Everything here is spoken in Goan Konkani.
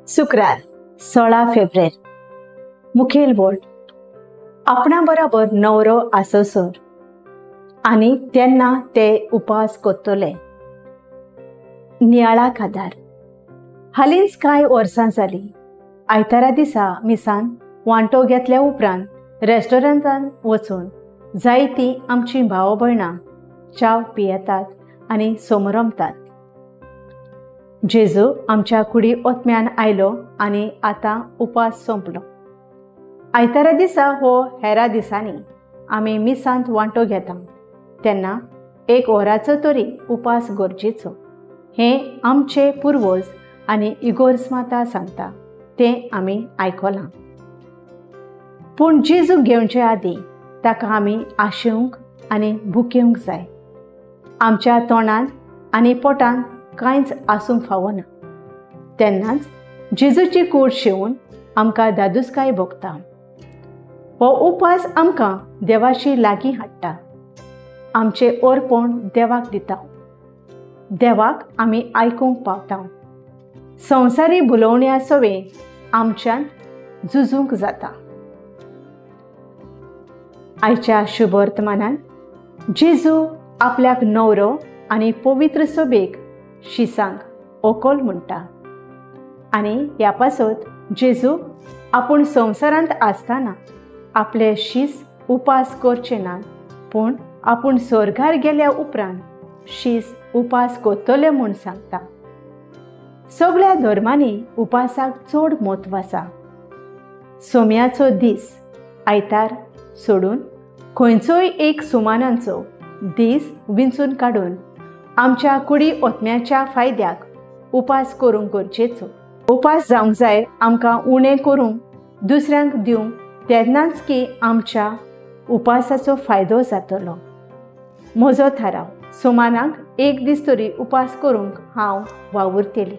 शुक्रार 16 फेब्रेर। मुखेल वोट आपणा बराबर नवरो आसोसर आनी तेन्ना ते उपास करतले। नियाळाक आदार। हालींच कांय वर्सां जालीं आयतारा दिसा मिसान वांटो घेतल्या उपरांत रेस्टॉरंटान वचून जायतीं आमचीं भाव भयणां च्याव पियेतात आनी सोमरमतात। जेजू आमच्या कुडी ओतम्यान आयलो आनी आतां उपास सोंपलो। आयतारा दिसा हो हेरा दिसांनी आमी मिसांत वांटो घेता तेन्ना एक वराचो तरी उपास गरजेचो हें आमचे पुर्वज आनी इगोर्ज माता सांगता तें आमी आयकलां। पूण जेजूक घेवचे आदीं ताका आमी आशेवंक आनी भुकेवंक जाय। आमच्या तोंडांत आनी पोटांत कांयच आसूंक फावना। तेन्नाच जेजूची कूड शेवून आमकां दादूसकाय भोगता। हो उपास आमकां देवाशी लागीं हाडटा। आमचें अर्पण देवाक दिता। देवाक आमी आयकूंक पावता। संवसारी भुलोवण्या सवे आमच्यांत झुजूंक जाता। आयच्या शुभवर्तमानान जेजू आपल्याक नवरो आनी पवित्र सभेक शिसांक ओकोल म्हणटा आनी ह्या पासत जेजू आपूण संवसारांत आसतना आपले शीस उपास करचे ना, पूण आपूण स्वर्गार गेल्या उपरांत शीस उपास करतले म्हूण सांगता। सगळ्या धर्मांनी उपासाक चड म्हत्व आसा। सोम्याचो दीस आयतार सोडून खंयचोय एक सुमानांचो दीस विंचून काडून आमच्या कुडी ओतम्याच्या फायद्याक उपास करूंक गरजेचो। उपास जावंक जाय आमकां उणें करूंक दुसऱ्यांक दिवंक, तेन्नाच की आमच्या उपासाचो फायदो जातलो। म्हजो थाराव, सुमानाक एक दीस तरी उपास करूंक हांव वावुरतली।